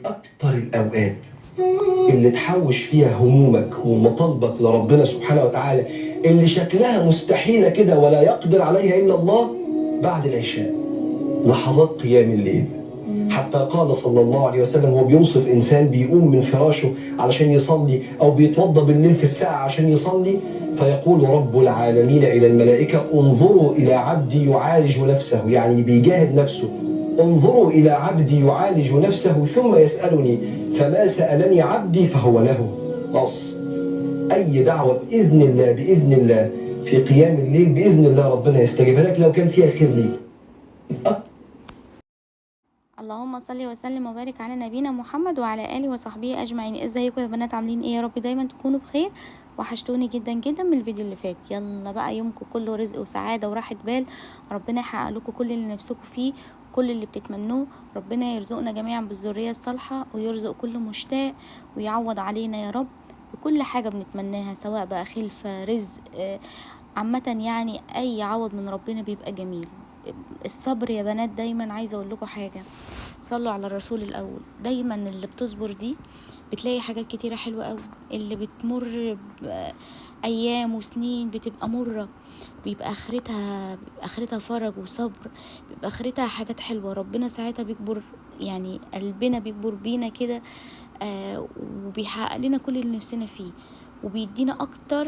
أكتر الأوقات اللي تحوش فيها همومك ومطالبك لربنا سبحانه وتعالى اللي شكلها مستحيلة كده ولا يقدر عليها إلا الله، بعد العشاء، لحظات قيام الليل. حتى قال صلى الله عليه وسلم وهو بيوصف إنسان بيقوم من فراشه علشان يصلي أو بيتوضى بالليل في الساعة عشان يصلي، فيقول رب العالمين إلى الملائكة: انظروا إلى عبدي يعالج نفسه، يعني بيجاهد نفسه، انظروا إلى عبدي يعالج نفسه ثم يسألني، فما سألني عبدي فهو له. نص أي دعوة بإذن الله، بإذن الله في قيام الليل بإذن الله ربنا يستجيبها لك لو كان فيها خير ليك. اللهم صل وسلم وبارك على نبينا محمد وعلى اله وصحبه اجمعين. ازيكم يا بنات، عاملين ايه؟ يا رب دايما تكونوا بخير. وحشتوني جدا جدا من الفيديو اللي فات. يلا بقى يومكم كله رزق وسعادة وراحة بال، ربنا يحقق لكم كل اللي نفسكم فيه، كل اللي بتتمنوه. ربنا يرزقنا جميعا بالذريه الصالحة ويرزق كل مشتاق ويعوض علينا يا رب بكل حاجة بنتمناها، سواء بقى خلفه، رزق، عامة يعني اي عوض من ربنا بيبقى جميل. الصبر يا بنات، دايما عايزه اقول لكم حاجة، صلوا على الرسول الاول. دايما اللي بتصبر دي بتلاقي حاجات كتيرة حلوة قوي، اللي بتمر بايام وسنين بتبقى مرة، بيبقى اخرتها فرج وصبر، بيبقى اخرتها حاجات حلوة. ربنا ساعتها بيكبر، يعني قلبنا بيكبر بينا كده، وبيحقق لنا كل اللي نفسنا فيه وبيدينا اكتر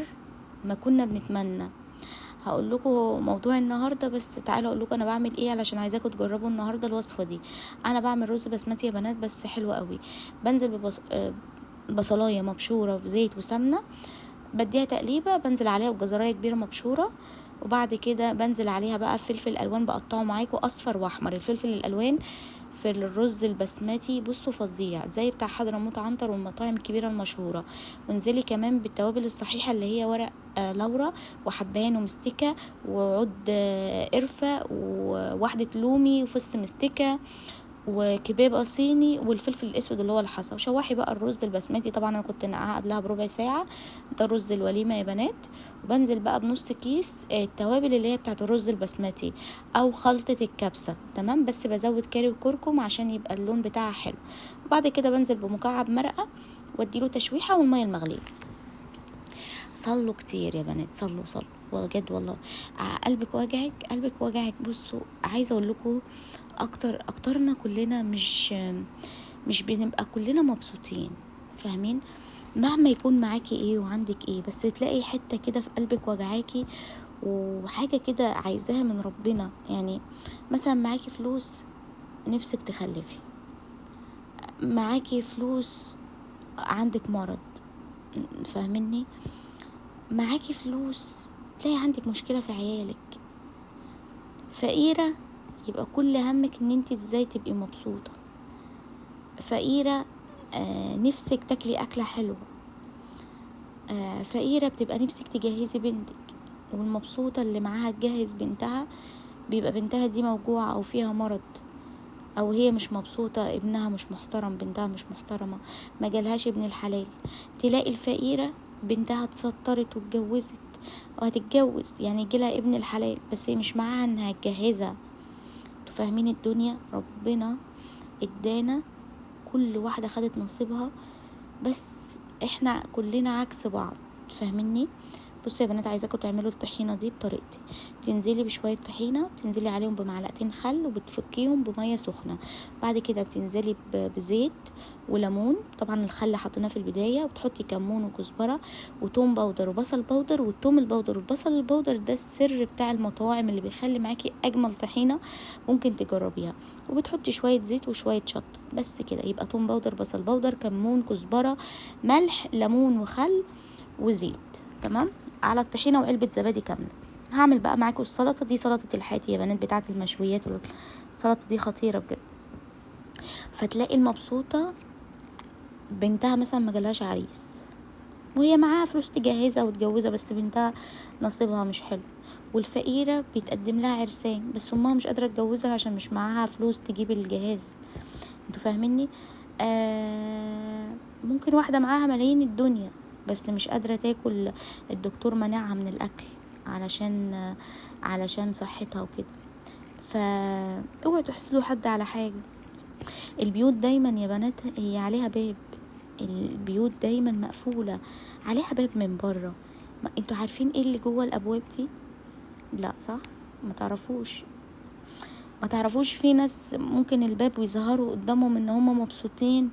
ما كنا بنتمنى. هقول لكم موضوع النهارده، بس تعالوا اقول لكم انا بعمل ايه علشان عايزاكم تجربوا النهارده الوصفة دي. انا بعمل رز بسمتي يا بنات، بس حلو قوي. بنزل بصلايه مبشوره في زيت وسمنه، بديها تقليبه، بنزل عليها بجزرايه كبيرة مبشوره، وبعد كده بنزل عليها بقى فلفل الوان بقطعه معاكم اصفر واحمر. الفلفل الالوان في الرز البسمتي بصوا فظيع، زي بتاع حضرموت عنتر والمطاعم الكبيرة المشهورة. وانزلي كمان بالتوابل الصحيحة اللي هي ورق لورا وحبهان ومستكه وعود قرفه وواحدة لومي وفص مستكه وكباب صيني والفلفل الاسود اللي هو الحصى. وشوحي بقى الرز البسمتي، طبعا انا كنت نقعه قبلها بربع ساعة، ده رز الوليمة يا بنات. وبنزل بقى بنص كيس التوابل اللي هي بتاعه الرز البسمتي او خلطه الكبسه، تمام، بس بزود كاري وكركم عشان يبقى اللون بتاعها حلو. وبعد كده بنزل بمكعب مرقه واديله تشويحه والمية المغليه. صلوا كتير يا بنات، صلوا صلوا بجد والله. قلبك واجعك، قلبك واجعك. بصوا عايزه اقول لكم اكترنا كلنا مش بنبقى كلنا مبسوطين، فاهمين؟ مهما يكون معاكي ايه وعندك ايه، بس تلاقي حتة كده في قلبك وجعاكي وحاجه كده عايزاها من ربنا. يعني مثلا معاكي فلوس نفسك تخلفي، معاكي فلوس عندك مرض، فاهميني؟ معاكي فلوس تلاقي عندك مشكلة في عيالك. فقيرة يبقى كل همك ان انت ازاي تبقي مبسوطة. فقيرة نفسك تاكلي اكلة حلوة. فقيرة بتبقى نفسك تجهزي بنتك، والمبسوطة اللي معاها تجهز بنتها بيبقى بنتها دي موجوعة او فيها مرض، او هي مش مبسوطة، ابنها مش محترم، بنتها مش محترمة، ما جالهاش ابن الحلال. تلاقي الفقيرة بنتها اتسترت واتجوزت وهتتجوز، يعني يجيلها ابن الحلال بس هي مش معاها انها تجهزها. انتوا فاهمين الدنيا؟ ربنا ادانا كل واحدة خدت نصيبها، بس احنا كلنا عكس بعض، فاهميني؟ بصوا يا بنات، عايزاكم تعملوا الطحينه دي بطريقتي. بتنزلي بشوية طحينه، بتنزلي عليهم بمعلقتين خل وبتفكيهم بميه سخنة. بعد كده بتنزلي بزيت وليمون، طبعا الخل حطيناه في البداية، وبتحطي كمون وكزبره وتوم powder وبصل powder. والتوم ال powder والبصل ال powder ده السر بتاع المطاعم اللي بيخلي معاكي اجمل طحينه ممكن تجربيها. وبتحطي شوية زيت وشوية شطه بس كده، يبقى توم powder بصل powder كمون كزبره ملح ليمون وخل وزيت، تمام، على الطحينه وعلبة زبادي كاملة. هعمل بقى معاكم السلطة دي، سلطة الحاتي يا بنات بتاعه المشويات، السلطة دي خطيرة بجد. فتلاقي المبسوطه بنتها مثلا ما جالهاش عريس وهي معاها فلوس تجهزها وتجوزها، بس بنتها نصيبها مش حلو. والفقيره بيتقدم لها عرسان بس امها مش قادرة تجوزها عشان مش معاها فلوس تجيب الجهاز. انتوا فاهميني؟ ممكن واحدة معاها ملايين الدنيا بس مش قادرة تاكل، الدكتور منعها من الأكل علشان صحتها وكده. فاوعوا تحسدوا حد على حاجة. البيوت دايما يا بنات هي عليها باب، البيوت دايما مقفولة عليها باب من بره. انتوا عارفين ايه اللي جوه الابواب دي؟ لا صح، ما تعرفوش، ما تعرفوش. في ناس ممكن الباب ويظهروا قدامهم ان هم مبسوطين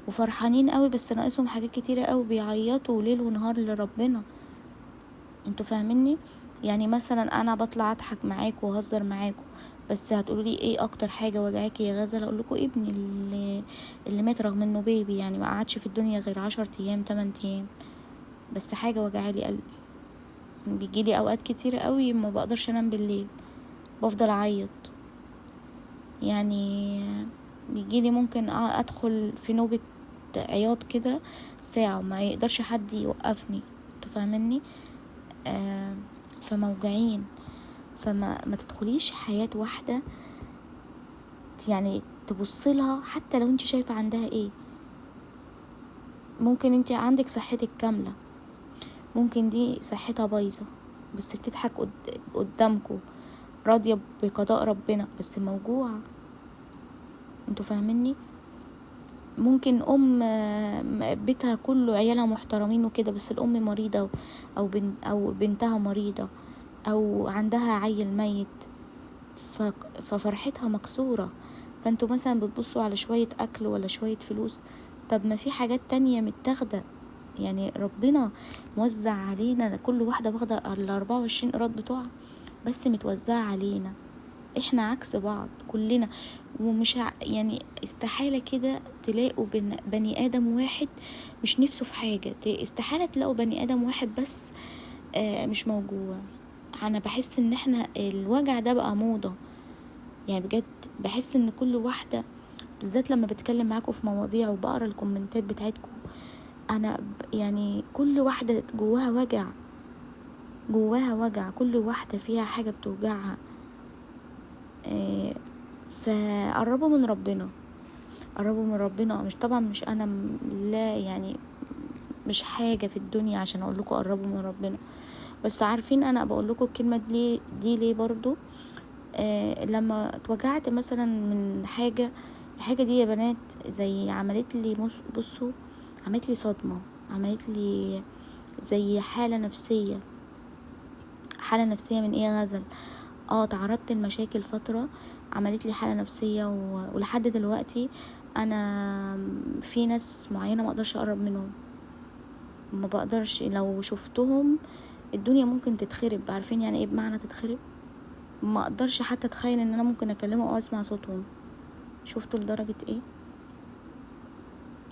وفرحانين قوي، بس ناقصهم حاجات كتيرة قوي، بيعيطوا ليل ونهار لربنا. انتوا فاهميني؟ يعني مثلا انا بطلع اضحك معاكم وهزر معاكم، بس هتقولوا لي ايه اكتر حاجة وجعاكي يا غزل؟ اقول لكم ابني اللي مات، رغم انه بيبي يعني ما قعدش في الدنيا غير 10 ايام 8 ايام، بس حاجة وجعالي قلبي. بيجيلي اوقات كتير قوي ما بقدرش انام بالليل، بفضل اعيط. يعني بيجيلي ممكن ادخل في نوبة عياط كده ساعة وما يقدرش حد يوقفني. انتوا فاهميني؟ فموجعين. فما ما تدخليش حياة واحدة يعني تبصلها حتى لو انت شايفة عندها ايه. ممكن انت عندك صحتك كاملة، ممكن دي صحتها بايظة بس بتضحك قدامكو، راضية بقضاء ربنا بس موجوعة. انتوا فاهميني؟ ممكن ام بيتها كله عيالها محترمين وكده، بس الام مريضة او بنتها مريضة او عندها عيل ميت، ففرحتها مكسورة. فانتوا مثلا بتبصوا على شوية اكل ولا شوية فلوس، طب ما في حاجات تانية متاخدة. يعني ربنا موزع علينا، كل واحدة واخدة ال 24 قيراط بتوعها، بس متوزعة علينا. احنا عكس بعض كلنا، ومش يعني استحالة كده تلاقوا بني آدم واحد مش نفسه في حاجة، استحالة تلاقوا بني آدم واحد بس مش موجوع. انا بحس ان احنا الوجع ده بقى موضة يعني، بجد بحس ان كل واحدة بالذات لما بتكلم معاكم في مواضيع وبقرا الكومنتات بتاعتكم، انا يعني كل واحدة جواها وجع، جواها وجع، كل واحدة فيها حاجة بتوجعها. فقربوا من ربنا، قربوا من ربنا. مش طبعا مش انا لا يعني مش حاجة في الدنيا عشان اقول لكم قربوا من ربنا، بس عارفين انا بقول لكم الكلمة دي ليه برضو؟ لما اتوجعت مثلا من حاجة، الحاجة دي يا بنات زي عملت لي بصوا عملت لي صدمة، عملت لي زي حالة نفسية. حالة نفسية من ايه يا غزل؟ تعرضت لمشاكل فترة عملت لي حالة نفسية، ولحد دلوقتي انا في ناس معينة ما اقدرش اقرب منهم، ما بقدرش، لو شفتهم الدنيا ممكن تتخرب. عارفين يعني ايه بمعنى تتخرب؟ ما اقدرش حتى اتخيل ان انا ممكن اكلمهم او اسمع صوتهم. شفتوا لدرجة ايه؟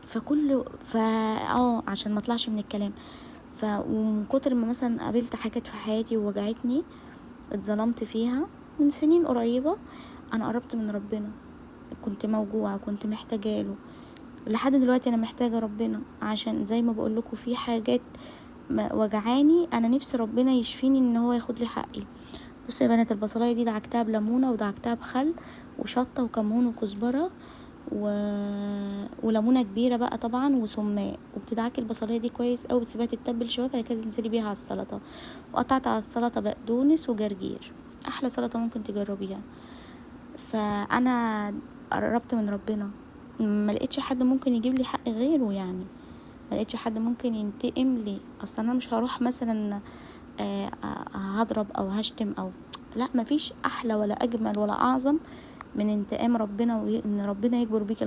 فكل فا عشان ما اطلعش من الكلام. ومن كتر ما مثلا قابلت حاجات في حياتي ووجعتني، اتظلمت فيها من سنين قريبة، انا قربت من ربنا، كنت موجوعة، كنت محتاجة له. لحد دلوقتي انا محتاجة ربنا، عشان زي ما بقول لكم في حاجات وجعاني، انا نفسي ربنا يشفيني ان هو ياخد لي حقي. بصوا يا بنات، البصلايه دي دعكتها بليمونه ودعكتها بخل وشطه وكمون وكزبره وليمونه كبيرة بقى طبعا وسماق، وبتدعكي البصلايه دي كويس قوي، بتسيبها تتبل شوية، بعد كده تنزلي بيها على السلطة. وقطعت على السلطة بقدونس وجرجير، احلى سلطة ممكن تجربيها. فانا قربت من ربنا، ما لقيتش حد ممكن يجيب لي حق غيره، يعني ما لقيتش حد ممكن ينتقم لي. اصلا انا مش هروح مثلا هضرب او هشتم او لا، مفيش احلى ولا اجمل ولا اعظم من انتقام ربنا، وان ربنا يجبر بيك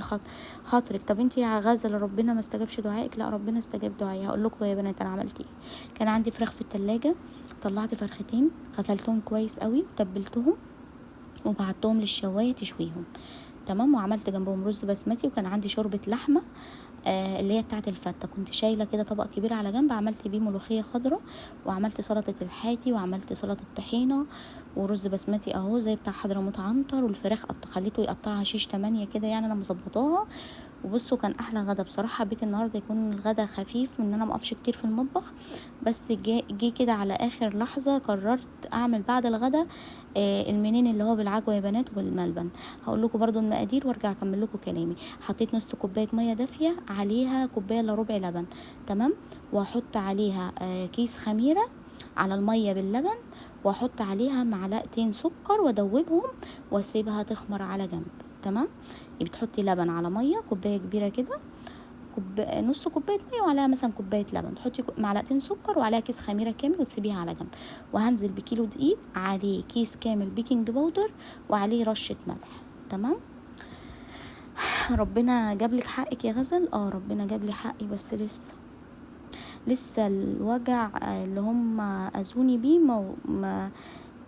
خاطرك. طب انتي يا غزل ربنا ما استجابش دعائك؟ لا، ربنا استجاب دعائي. هقول لكم يا بنات انا عملت ايه. كان عندي فراخ في التلاجة، طلعت فرختين غسلتهم كويس قوي وتبلتهم وبعتهم للشوايه تشويهم، تمام. وعملت جنبهم رز بسمتي، وكان عندي شوربة لحمه اللي هي بتاعه الفته، كنت شايله كده طبق كبير على جنب، عملت بيه ملوخية خضراء، وعملت سلطة الحاتي، وعملت سلطة طحينه، ورز بسمتي اهو زي بتاع حضرموت عنتر. والفراخ خليته يقطعها شيش 8 كده، يعني انا مظبطاها. وبصوا كان احلى غدا بصراحة. حبيت النهارده يكون الغدا خفيف، من ان انا مقفش كتير في المطبخ، بس جه كده على اخر لحظة قررت اعمل بعد الغدا المنين اللي هو بالعجوه يا بنات والملبن. هقول لكم برده المقادير وارجع اكمل لكم كلامي. حطيت نص كوباية مية دافيه، عليها كوباية الا ربع لبن، تمام. واحط عليها كيس خميره على المية باللبن، واحط عليها معلقتين سكر وادوبهم واسيبها تخمر على جنب. تمام. بتحطي لبن على مية، كوباية كبيرة كده، نص كوباية مية وعليها مثلا كوباية لبن، تحطي معلقتين سكر وعليها كيس خميره كامل وتسيبيها على جنب. وهنزل بكيلو دقيق عليه كيس كامل baking powder وعليه رشه ملح، تمام. ربنا جاب لك حقك يا غزل. ربنا جاب لي حقي، بس لسه الوجع اللي هم اذوني بيه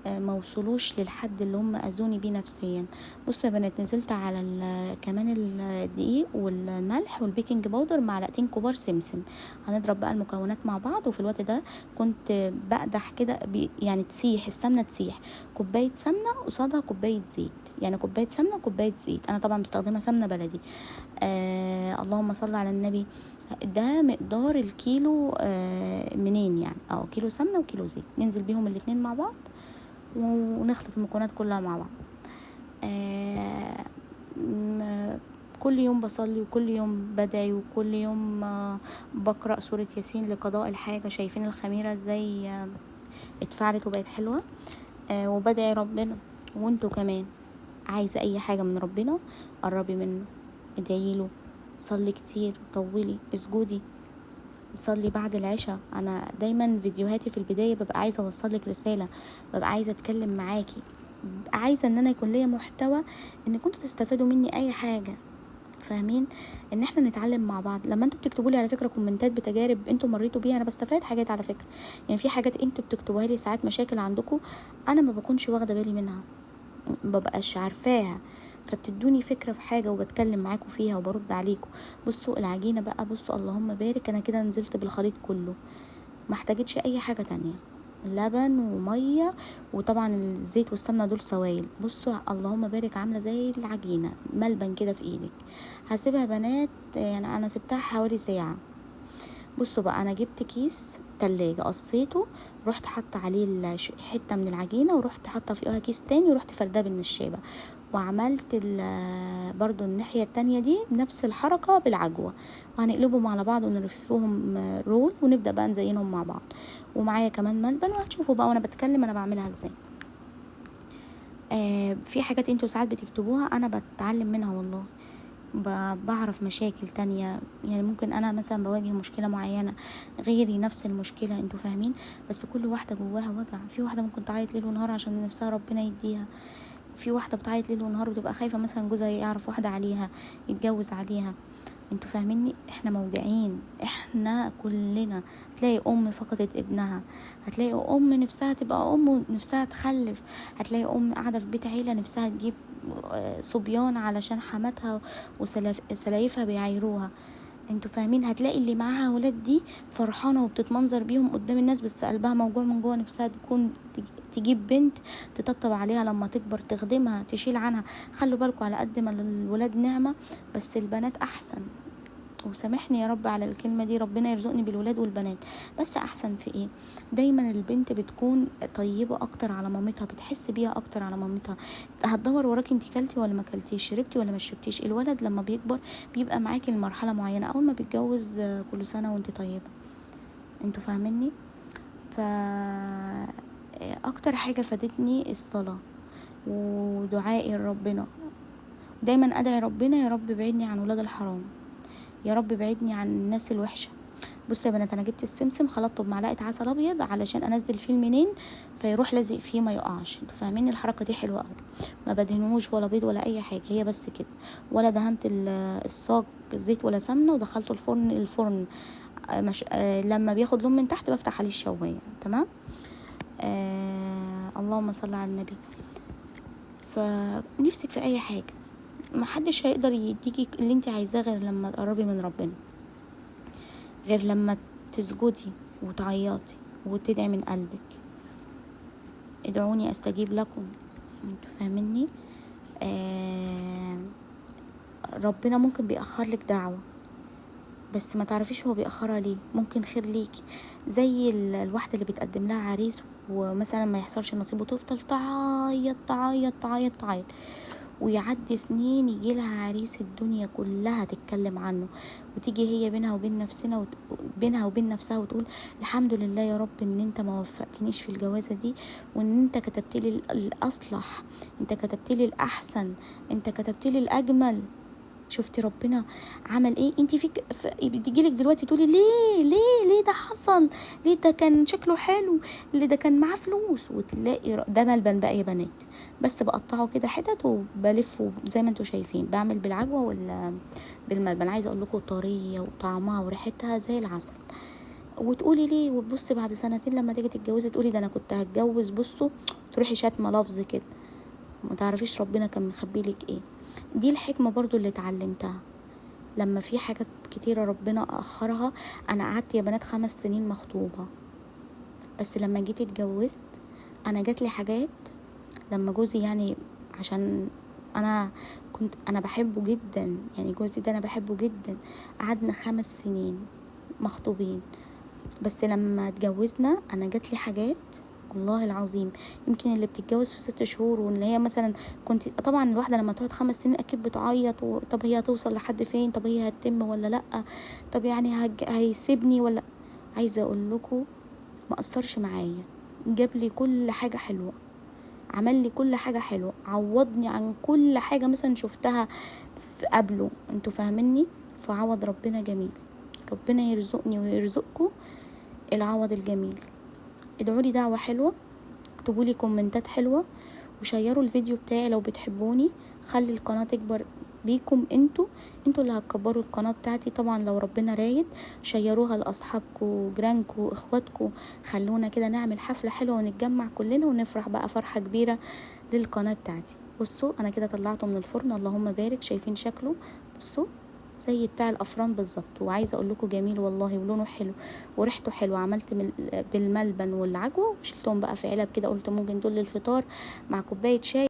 ما وصلوش للحد اللي هم اذوني بيه نفسيا. بصوا يا بنات، نزلت على كمان الدقيق والملح وال baking powder، معلقتين كبار سمسم. هنضرب بقى المكونات مع بعض. وفي الوقت ده كنت بقدح كده، يعني تسيح السمنة، تسيح كوباية سمنه قصادها كوباية زيت، يعني كوباية سمنه وكوبايه زيت. انا طبعا مستخدمة سمنه بلدي. اللهم صل على النبي. ده مقدار الكيلو منين يعني، كيلو سمنه وكيلو زيت. ننزل بيهم الاتنين مع بعض ونخلط المكونات كلها مع بعض. كل يوم بصلي وكل يوم بدعي وكل يوم بقرأ سورة ياسين لقضاء الحاجة. شايفين الخميرة ازاي اتفعلت وبقت حلوة. وبدعي ربنا، وانتوا كمان عايزة اي حاجة من ربنا قربي منه، ادعيله، صلي كتير، طولي، اسجدي، صلي بعد العشاء. انا دايما فيديوهاتي في البداية ببقى عايزة اوصلك رسالة، ببقى عايزة اتكلم معاكي، ببقى عايزة ان انا يكون ليا محتوى ان كنتوا تستفادوا مني اي حاجة، فاهمين؟ ان احنا نتعلم مع بعض. لما انتوا بتكتبوا لي على فكرة كومنتات بتجارب انتوا مريتوا بيها، انا بستفاد حاجات على فكرة. يعني في حاجات انتوا بتكتبوها لي ساعات، مشاكل عندكم انا ما بكونش واخدة بالي منها، مبقاش عارفاها، فبتدوني فكرة في حاجة وبتكلم معاكم فيها وبرد عليكم. بصوا العجينة بقى، بصوا اللهم بارك، انا كده نزلت بالخليط كله، ما احتاجتش اي حاجة تانية، لبن ومية وطبعا الزيت والسمنة دول سوائل. بصوا اللهم بارك، عاملة زي العجينة ملبن كده في ايدك. هسيبها يا بنات، يعني انا سبتها حوالي ساعة. بصوا بقى، انا جبت كيس تلاجة قصيته، رحت حاطه عليه حتة من العجينة، ورحت حاطه فيها كيس تاني، ورحت فرداه بالنشابه، وعملت برضو الناحية التانية دي بنفس الحركة بالعجوه. وهنقلبهم على بعض ونلفهم رول، ونبدا بقى نزينهم مع بعض. ومعايا كمان ملبن، وهتشوفوا بقى وانا بتكلم انا بعملها ازاي. في حاجات انتوا ساعات بتكتبوها انا بتعلم منها والله، بعرف مشاكل تانية. يعني ممكن انا مثلا بواجه مشكلة معينة، غيري نفس المشكلة، انتوا فاهمين؟ بس كل واحدة جواها وجع. في واحدة ممكن تعيط ليل ونهار عشان نفسها ربنا يديها، في واحدة بتعيط ليل ونهار وتبقى خايفة مثلا جوزها يعرف واحدة عليها، يتجوز عليها. انتوا فاهميني؟ احنا موجعين، احنا كلنا. هتلاقي ام فقدت ابنها، هتلاقي ام نفسها تبقى ام ونفسها تخلف، هتلاقي ام قاعدة في بيت عيلة نفسها تجيب صبيان علشان حماتها وسلايفها بيعايروها. انتوا فاهمين؟ هتلاقي اللي معاها ولاد دي فرحانة وبتتمنظر بيهم قدام الناس، بس قلبها موجوع من جوه، نفسها تكون تجيب بنت تطبطب عليها لما تكبر، تخدمها، تشيل عنها. خلوا بالكم، على قد ما الولاد نعمه، بس البنات احسن. وسامحني يا رب على الكلمة دي، ربنا يرزقني بالولاد والبنات، بس احسن في ايه؟ دايما البنت بتكون طيبة اكتر على مامتها، بتحس بيها اكتر على مامتها، هتدور وراكي انت كلتي ولا ما كلتيش، شربتي ولا ما شربتيش. الولد لما بيكبر بيبقى معاكي لمرحلة معينة، اول ما بيتجوز كل سنة وانت طيبة. انتوا فاهميني؟ ف اكتر حاجة فادتني الصلاة ودعائي لربنا. دايما ادعي ربنا يا رب بعدني عن ولاد الحرام، يا رب بعدني عن الناس الوحشة. بصوا يا بنات، انا جبت السمسم خلطته بمعلقه عسل ابيض علشان انزل فيه المنين فيروح لازق فيه ما يقعش. انتوا فاهمين؟ الحركة دي حلوة قوي، ما بدهنوش ولا بيض ولا اي حاجة، هي بس كده، ولا دهنت الصاج زيت ولا سمنه، ودخلته الفرن. مش لما بياخد لون من تحت بفتح عليه الشوايه. تمام. اللهم صل على النبي. فنفسك في اي حاجة، محدش هيقدر يديكي اللي انت عايزاه غير لما تقربي من ربنا، غير لما تسجدي وتعيطي وتدعي من قلبك. ادعوني استجيب لكم. انتوا فاهميني؟ ربنا ممكن بيأخر لك دعوة، بس ما تعرفيش هو بيأخرها ليه، ممكن خير ليكي. زي الواحدة اللي بتقدم لها عريس ومثلا ما يحصلش نصيب، وتفضل تعيط تعيط تعيط تعيط، ويعدي سنين يجي لها عريس الدنيا كلها تتكلم عنه، وتيجي هي بينها وبين نفسنا بينها وبين نفسها وتقول الحمد لله يا رب ان انت ما وفقتنيش في الجوازه دي، وان انت كتبت لي الاصلح، انت كتبت لي الاحسن، انت كتبت لي الاجمل. شفتي ربنا عمل ايه؟ انت فيك بتجيلك دلوقتي تقولي ليه ليه ليه ده حصل، ليه ده كان شكله حلو، ليه ده كان معاه فلوس، وتلاقي ده ملبن بقى يا بنات. بس بقطعه كده حتت وبلفه زي ما انتوا شايفين، بعمل بالعجوه ولا بالملبن. عايزه اقول لكم طرية وطعمها وريحتها زي العسل. وتقولي ليه، وتبصي بعد سنتين لما تيجي تتجوزي تقولي ده انا كنت هتجوز، بصوا تروحي شاتمه لفظ كده، ما تعرفيش ربنا كان مخبي لك ايه. دي الحكمة برضو اللي اتعلمتها لما في حاجات كتيرة ربنا اخرها. انا قعدت يا بنات 5 سنين مخطوبه، بس لما جيت اتجوزت انا جات لي حاجات لما جوزي، يعني عشان انا كنت انا بحبه جدا، يعني جوزي ده انا بحبه جدا، قعدنا 5 سنين مخطوبين، بس لما اتجوزنا انا جات لي حاجات والله العظيم يمكن اللي بتتجوز في 6 شهور، واللي هي مثلا كنت طبعا الواحدة لما تقعد 5 سنين اكيد بتعيط، طب هي هتوصل لحد فين، طب هي هتتم ولا لا، طب يعني هيسيبني ولا. عايزه اقول لكم ما قصرش معايا، جاب لي كل حاجة حلوة، عمل لي كل حاجة حلوة، عوضني عن كل حاجة مثلا شفتها في قبله، انتوا فاهميني. فعوض ربنا جميل، ربنا يرزقني ويرزقكم العوض الجميل. ادعوا لي دعوه حلوة، اكتبوا لي كومنتات حلوة، وشيروا الفيديو بتاعي لو بتحبوني، خلي القناة تكبر بيكم، انتوا اللي هتكبروا القناة بتاعتي طبعا لو ربنا رايد. شيروها لاصحابكم جيرانكم اخواتكم، خلونا كده نعمل حفلة حلوة ونتجمع كلنا ونفرح بقى فرحه كبيرة للقناة بتاعتي. بصوا انا كده طلعته من الفرن، اللهم بارك، شايفين شكله؟ بصوا زي بتاع الافران بالظبط، وعايزه اقول لكم جميل والله، ولونه حلو وريحته حلوة. عملت بالملبن والعجوه وشلتهم بقى في علب كده، قلت ممكن دول للفطار مع كوباية شاي.